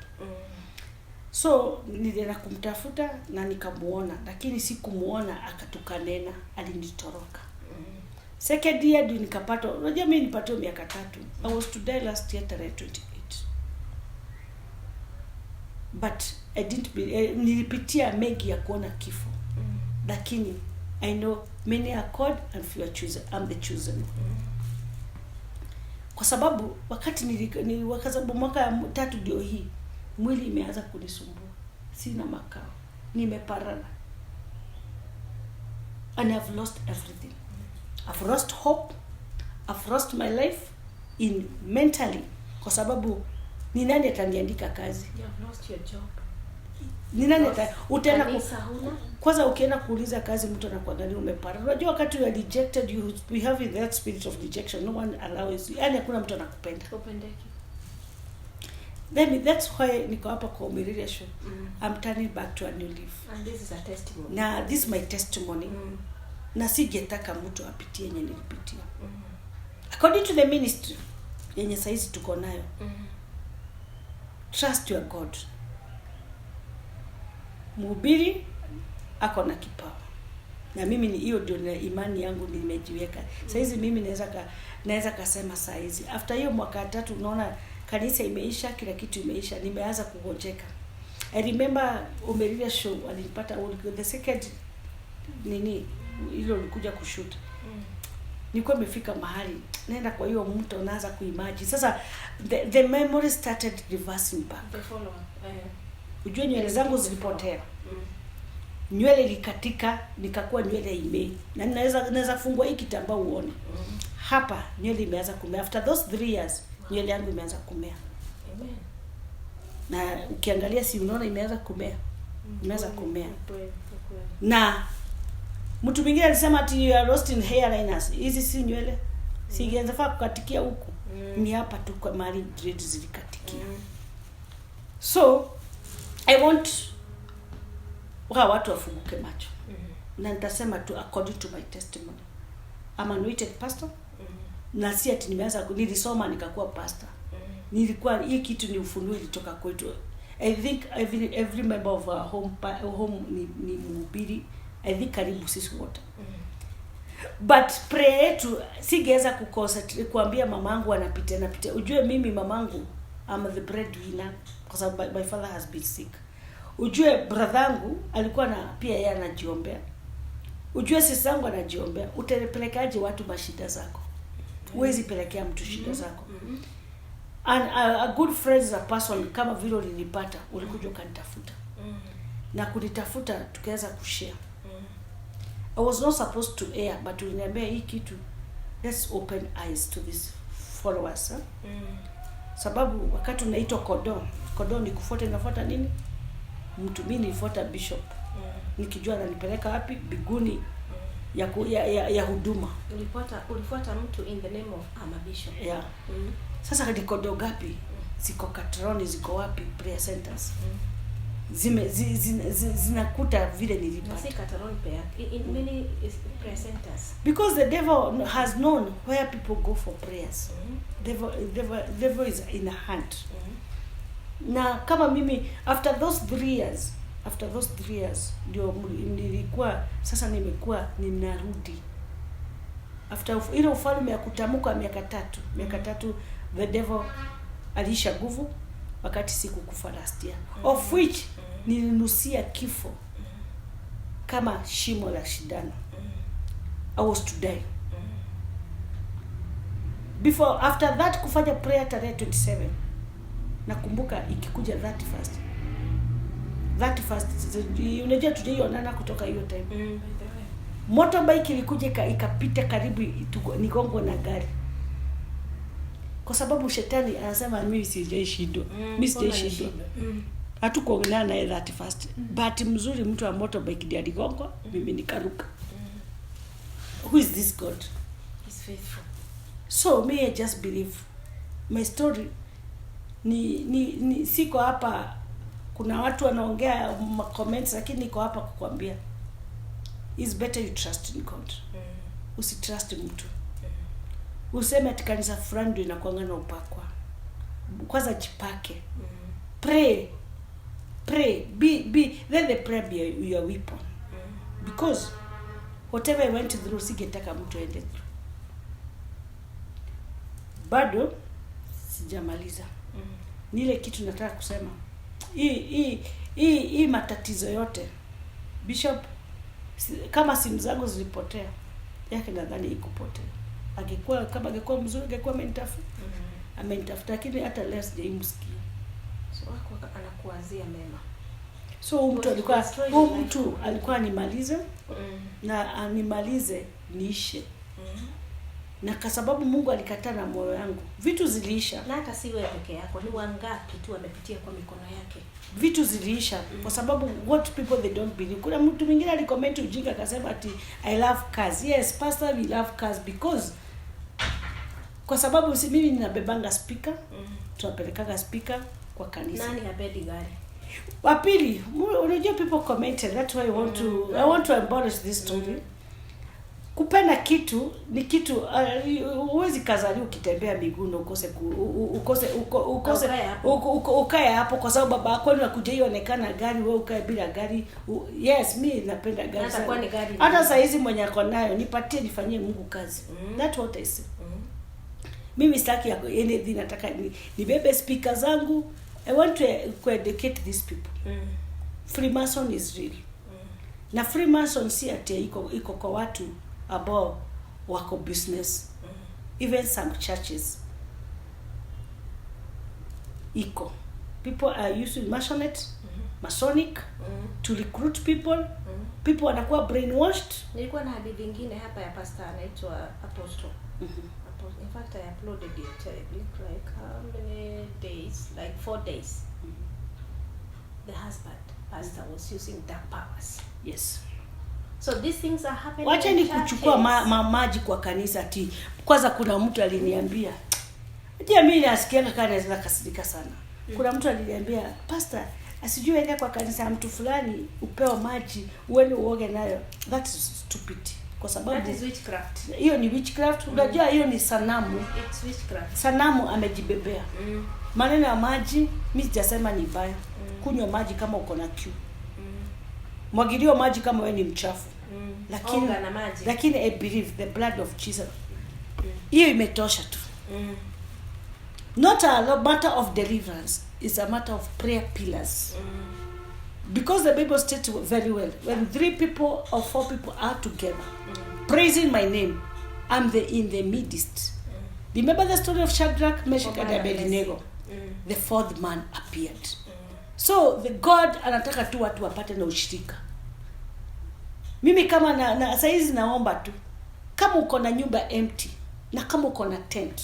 So nilienda kumtafuta na nikamuona, lakini sikumuona akatukanena, alinitoroka. Second year ndio nikapata, unajua mimi nipatiwa miaka 3. I was to die last year tarehe 28, but I didn't be, nilipitia mengi ya kuona kifo, lakini I know many are called and few are chosen. I'm the chosen one. Kwa sababu wakati kwa sababu mwaka ya tatu ndio hii mwili imeanza kunisumbua, sina makao, nimeparara and I've lost everything. I've lost hope, I've lost my life. in mentally, kwa sababu ni nani ataniandika kazi? You have lost your job. Ni nani utaenda Kanisa huna. Kwanza ukienda kuuliza kazi, mtu anakuangalia umepara. Unajua wakati you are rejected, we have that spirit of rejection. No one allows you. Yani hakuna mtu anakupenda. Upendeki. Then that's why niko hapa kwa Umereria Show. I'm turning back to a new leaf. And this is a testimony. Na this is my testimony. Na sigetaka mtu apitie yenye nilipitia. According to the ministry yenye saizi tuko nayo. Trust your God. Mhubiri ako na kipawa. Na mimi ni hiyo ndio na imani yangu nimejiweka. Saizi mimi naweza kasema saizi. After hiyo mwaka 3 unaona kanisa imeisha, kila kitu imeisha, nimeanza kugonjeka. I remember Umereria Show walinipata the second nini ile ulikuja kushoot. Nilikuwa nimefika mahali naenda kwa hiyo mto naanza kuimagine. Sasa the memory started reversing back. The follow up. Ujue nywele zangu zilipotea. Nywele ilikatika, nikakuwa nywele ime. Na naweza fungua hii kitambaa uone. Hapa nywele imeanza kumea. After those 3 years nywele yangu imeanza kumea. Amen. Na ukiangalia si unaona imeanza kumea. Imeanza kumea. Kweli, kweli. Na mtu mwingine alisema ati you are lost in hairliners. Hizi si nywele. Si ingefaa kukatikia huku. Ni hapa tu kwa mahali dreads zilikatikia. So I want watu wafunguke macho. Na nitasema tu according to my testimony. I'm an anointed pastor. Na si ati nimeanza nilisoma nikakuwa pastor. Nilikuwa hii kitu ni ufunuo ilitoka kwetu. I think every member of our home ni mhubiri. I think karibu sisi wote. But prayer yetu singeweza kuconcentrate kuambia mamangu anapitia. Ujue mimi mamangu I'm the breadwinner kwa sababu my father has been sick. Ujue brother alikuwa na pia yeye anajiombea. Ujue sister yangu anajiombea. Utapelekaje watu mashida zako? Huwezi pelekea mtu shida zako. And a good friend is a person kama vile ulinipata, ulikuja ukanitafuta. Na kunitafuta tukaweza kushare. I was not supposed to air, but uliniambia hii kitu, let's open eyes to these followers. Sababu wakati unaitwa kondoo, kondoo ni kufuata, inafuata nini? Mtu, mimi nilifuata bishop. Nikijua ananipeleka wapi? Biguni ya huduma. Ulifuata mtu in the name of I'm a bishop. Yeah. Sasa ni kondoo gapi? Ziko Katroni, ziko wapi? Prayer centers. Zinakuta vile nilipata. Na si Katroni pia, in many prayer centers. Because the devil has known where people go for prayers. Devil is in a hunt. Na kama mimi after those 3 years, after those 3 years ndio nilikuwa sasa nimekuwa ninarudi. After ile ufalme ya kutamuka miaka 3, miaka 3 the devil aliisha nguvu wakati sikukufa last year. Of which nilinusia kifo kama shimo la shindano. I was to die. Before, after that kufanya prayer tarehe 27. Nakumbuka ikikuja 31st. 31st, unajua tujaionana kutoka hiyo time. By the way. Motorbike ilikuja ikapita karibu nigongwe na gari. Kwa sababu shetani anasema mimi sijaishindwa. Mimi sijaishindwa. Hatukuonana naye 31st. Bahati mzuri mtu wa motorbike ndiye aligongwa, mimi nikaruka. Who is this God? He's faithful. So me I just believe my story ni siko hapa, kuna watu wanaongea ma comments, lakini niko hapa kukuambia it's better you trust in God. Usitrust mtu. Useme ati kanisa fulani ndio inakuanga na upakwa. Kwanza jipake. Pray. Pray. Be let the prayer be your weapon. Because whatever I went through singetaka mtu aende through. Bado sijamaliza. Nile kitu nataka kusema. Hii matatizo yote. Bishop, kama simu zangu zilipotea, yake nadhani ikupotea. Kama angekuwa mzuri, angekuwa amenitafuta. Amenitafuta, lakini hata leo sijaimsikia. So anakuwazia mema. So huyu mtu Was alikuwa, destroyed huyu your life. mtu alikuwa animalize, na animalize niishe. Na kwa sababu Mungu alikataa na moyo yangu, vitu ziliisha. Na hata si wewe peke yako, ni wangapi tu wamepitia kwa mikono yake. Vitu ziliisha kwa sababu what people they don't believe. Kuna mtu mwingine alicomment ujinga akasema ati I love cars. Yes, pastor, we love cars because kwa sababu si mimi ninabebanga speaker, tunapelekaga speaker kwa kanisa. Nani hapendi gari? Wa pili, unajua people commented, that's why I want to embellish this story. Kupenda kitu ni kitu, huwezi kazali ukitembea miguu na ukose ku, u- u- ukose uko, ukose Ukae hapo. ukae hapo kwa sababu baba yako ni akuja ionekana gari, wewe ukae bila gari. Yes, mi napenda gari Hata sana. kwa ni gari. Hata saa hizi mwenye ako nayo nipatie nifanyie Mungu kazi. That's what I say. Mimi sitaki anything, nataka nibebe speaker zangu. I want to educate these people. Freemason is real. Na Freemason si ati iko kwa watu ambao wako business. Even some churches iko. People are using masonette, masonic to recruit people. People wanakuwa brainwashed. Nilikuwa na hadithi ingine hapa ya pastor anaitwa Apostle. In fact, I uploaded it, I think, like how many days? Like 4 days. The husband, pastor, was using dark powers. Yes. So these things are happening Wacha in ni kuchukua churches. maji kwa kanisa ati kwanza kuna mtu aliniambia, je, mimi nasikianga kana naweza kasirika sana. Kuna mtu aliniambia, pastor, asijui enda kwa kanisa ya mtu fulani upewe maji uende uoge nayo. That is stupid. Kwa That sababu is witchcraft. Hiyo ni witchcraft. Unajua hiyo ni sanamu. It's witchcraft. Sanamu amejibebea. Maneno ya maji, mi sijasema ni baya. Kunywa maji kama uko na kiu. Mwagilio maji kama wewe ni mchafu. Lakini Oga na maji. Lakini I believe the blood of Jesus. Hiyo imetosha tu. Not a matter of deliverance, it's a matter of prayer pillars. Because the Bible states very well, when three people or four people are together, praising my name, I'm the in the midst. Remember the story of Shadrach, Meshach, and Command a Abednego? The fourth man appeared. So the God anataka tu watu wapate na ushirika. Mimi kama na saizi naomba tu, kama uko na nyumba empty na kama uko na tent,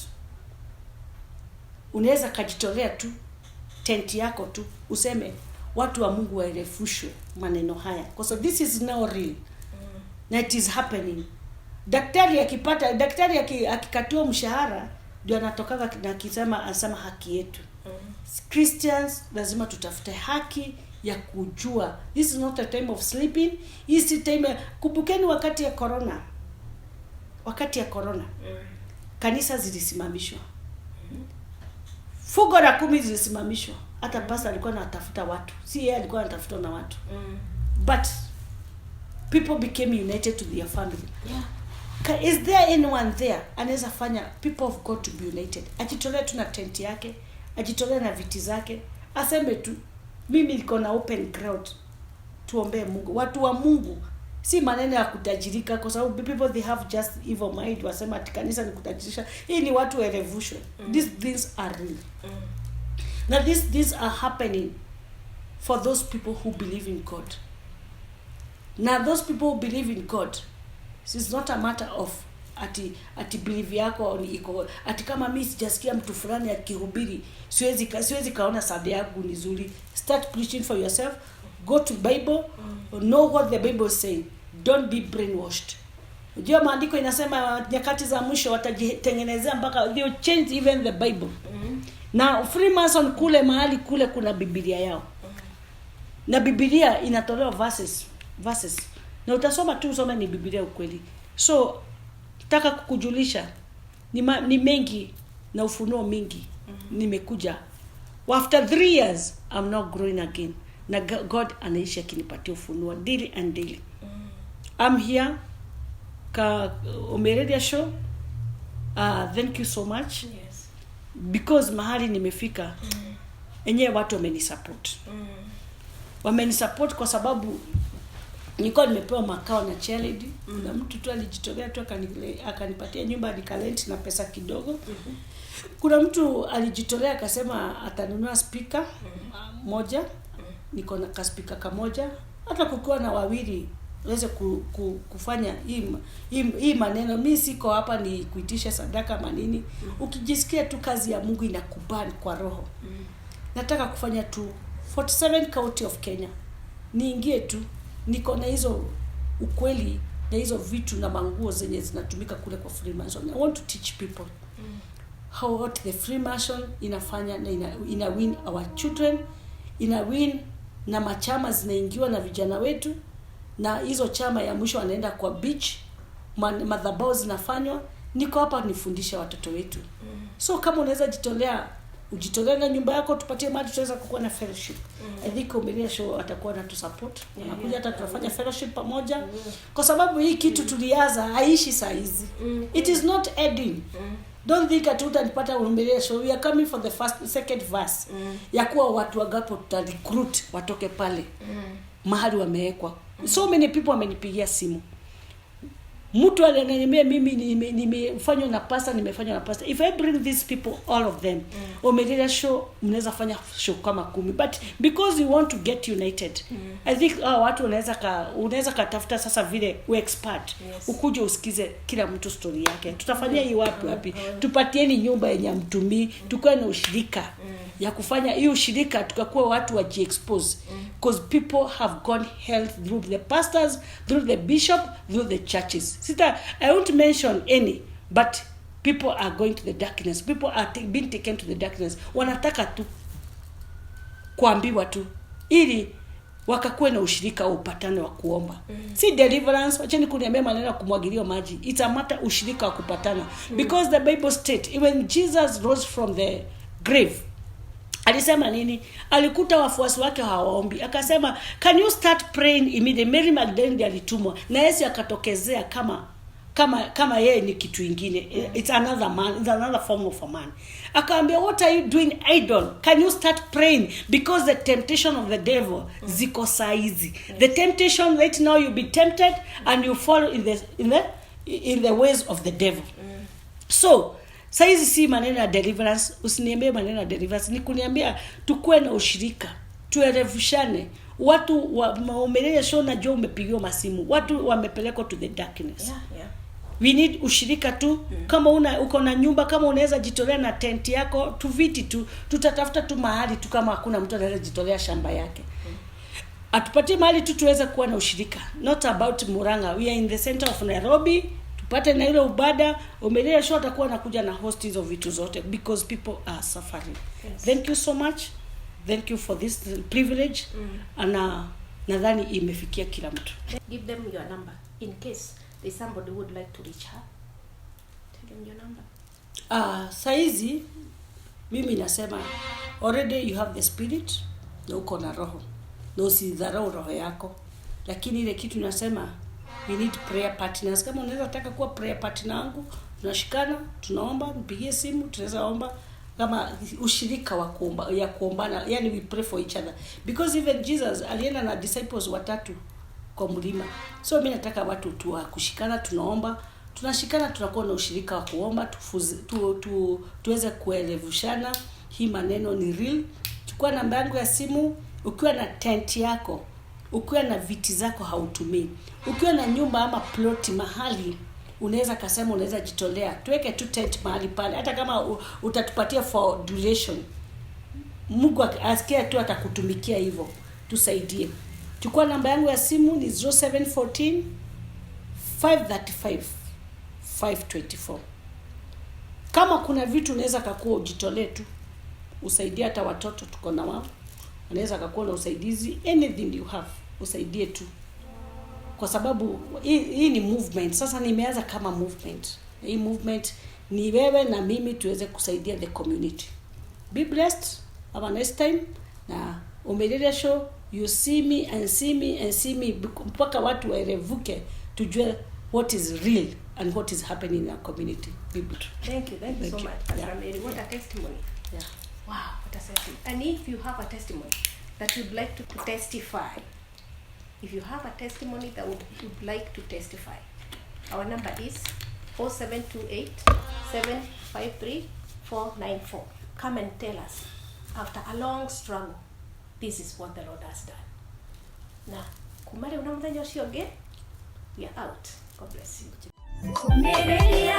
unaweza kajitolea tu tent yako tu useme watu wa Mungu waerefushwe maneno haya, kwa sababu this is now real na it is happening. Daktari akikatiwa mshahara ndio anatokaga na akisema, anasema haki yetu. Christians lazima tutafute haki ya kujua this is not a time of sleeping. Hii si time kumbukeni wakati ya corona, wakati ya corona kanisa zilisimamishwa, fungu la kumi zilisimamishwa. Hata pastor alikuwa anatafuta watu, si yeye alikuwa anatafutwa na watu, but people became united to their family. Is there anyone there anaweza fanya people of God to be united? Ajitolee tu na tent yake, ajitolee na viti zake, aseme tu mimi niko na open crowd, tuombee Mungu. Watu wa Mungu, si maneno ya kutajirika, kwa sababu people they have just evil mind, wasema ati kanisa ni kutajirisha. Hii ni watu waerevushwe. These things are real na these things are happening for those people who believe in God. Now those people who believe in God, it's not a matter of ati belief yako ni iko ati kama mi sijasikia mtu fulani akihubiri siwezi kaona Sunday yangu ni nzuri. Start preaching for yourself. Go to Bible, know what the Bible is saying. Don't be brainwashed. Unajua maandiko inasema nyakati za mwisho watajitengenezea mpaka they will change even the Bible. Na Freemason kule mahali kule kuna Biblia yao na Biblia inatolewa verses verses, na utasoma tu usome ni Biblia ukweli. So taka kukujulisha ni mengi na ufunuo mingi. Nimekuja after 3 years, I'm not growing again, na God anaishi akinipatia ufunuo daily and daily. I'm here ka Umeredia show. Thank you so much because mahali nimefika enyewe watu wamenisupport. Wamenisupport kwa sababu nilikuwa nimepewa makao na charity. Na mtu tu alijitolea tu akanipatia nyumba nikarent na pesa kidogo. Kuna mtu alijitolea akasema atanunua speaker moja. Niko na kaspeaker kamoja, hata kukiwa na wawili. Uweze kufanya hii maneno. Mi siko hapa ni kuitisha sadaka manini. Ukijisikia tu kazi ya Mungu inakuban kwa roho. Nataka kufanya tu 47 county of Kenya. Niingie tu, niko na hizo ukweli na hizo vitu na manguo zenye zinatumika kule kwa Freemason. I want to teach people how what the Freemason inafanya na ina win our children, ina win na machama zinaingiwa na vijana wetu, na hizo chama ya mwisho wanaenda kwa beach, madhabahu zinafanywa. Niko hapa nifundishe watoto wetu. So kama unaweza jitolea, ujitolee na nyumba yako, tupatie mahali tutaweza kukuwa na fellowship. I think Omeria Show watakuwa na tusupport. Wanakuja hata tunafanya fellowship pamoja. Kwa sababu hii kitu tulianza haishi saa hizi. It is not ending. Don't think ati utanipata Omeria Show. We are coming for the first, second verse. Ya kuwa watu wagapo tuta recruit watoke pale. Mahali wamewekwa. So many people wamenipigia simu. Mtu ananiambia mimi nimefanywa na pastor, nimefanywa na pastor. If I bring these people, all of them, Omeria Show mnaweza fanya show kama 10, but because you want to get united, I think watu unaweza katafuta sasa vile u expert. Ukuje usikize kila mtu story yake. Tutafanyia hii wapi wapi? Tupatieni nyumba yenye mtumii, tukae na ushirika ya kufanya hii ushirika, tukakuwa watu wajiexpose. Because people have gone hell through the pastors, through the bishop, through the churches. Sita, I won't mention any, but people are going to the darkness. People are being taken to the darkness. Wanataka tu kuambiwa tu ili wakakuwe na ushirika au upatano wa kuomba. Si deliverance, wacheni kuniambia maneno ya kumwagiliwa maji. It's a matter ushirika wa kupatana. Because the Bible state, when Jesus rose from the grave, alisema nini? Alikuta wafuasi wake hawaombi. Akasema, can you start praying immediately? Mary Magdalene ndiye alitumwa. Na Yesu akatokezea kama yeye ni kitu ingine. It's another man, it's another form of a man. Akaambia, what are you doing idle? Can you start praying? Because the temptation of the devil ziko saizi. The temptation right now, you'll be tempted and you fall in the ways of the devil. So saizi si maneno ya deliverance, usiniambie maneno ya deliverance, ni kuniambia tukue na ushirika, tuerevushane. Watu wa Omeria Show, najua umepigiwa masimu, watu wamepelekwa to the darkness. We need ushirika tu. Kama uko na nyumba, kama unaweza jitolea na tent yako, tu viti tu, tutatafuta tu mahali tu, kama hakuna mtu anaweza jitolea shamba yake. Atupatie mahali tu tuweze kuwa na ushirika. Not about Murang'a. We are in the center of Nairobi. Tupate na ile ubada. Omeria Show atakuwa anakuja na host hizo vitu zote because people are suffering. Thank you so much. Thank you for this privilege. Na nadhani imefikia kila mtu. Give them your number in case there's somebody who would like to reach her. Tell them your number. Saizi mimi nasema already you have the spirit na uko na roho. Na usidharau roho yako. Lakini ile kitu nasema we need prayer partners. Kama unaweza taka kuwa prayer partner wangu, tunashikana, tunaomba, nipigie simu, tunaweza omba kama ushirika wa kuomba, ya kuombana, yani we pray for each other. Because even Jesus alienda na disciples watatu kwa mlima. So mimi nataka watu tu wa kushikana, tunaomba, tunashikana, tunakuwa na ushirika wa kuomba, tuweze kuelevushana. Hii maneno ni real. Chukua namba yangu ya simu, ukiwa na tent yako, ukiwa na viti zako hautumii, ukiwa na nyumba ama ploti mahali unaweza kasema unaweza jitolea, tuweke tu tent mahali pale, hata kama utatupatia for duration, Mungu asikia tu atakutumikia hivyo, tusaidie. Chukua namba yangu ya simu ni 0714 535 524. Kama kuna vitu unaweza kakua ujitolee tu, usaidie hata watoto tuko na wao, unaweza kakua na usaidizi, anything you have usaidie tu, kwa sababu hii ni movement. Sasa nimeanza kama movement. Hii movement ni wewe na mimi tuweze kusaidia the community. Be blessed. Have a nice time. Na Omeria Show, you see me and see me and see me mpaka watu waerevuke, tujue what is real and what is happening in our community. Be blessed. Thank you. Thank you so Thank you. much, Pastor Yeah. Mary. What a testimony. Yeah. Wow, what a testimony. And if you have a testimony that you'd like to testify, if you have a testimony that you'd like to testify, our number is 4728 753 494. Come and tell us, after a long struggle, this is what the Lord has done. Na kumare una muthenya ucio ungi, We are out. God bless you. Ũmĩrĩria.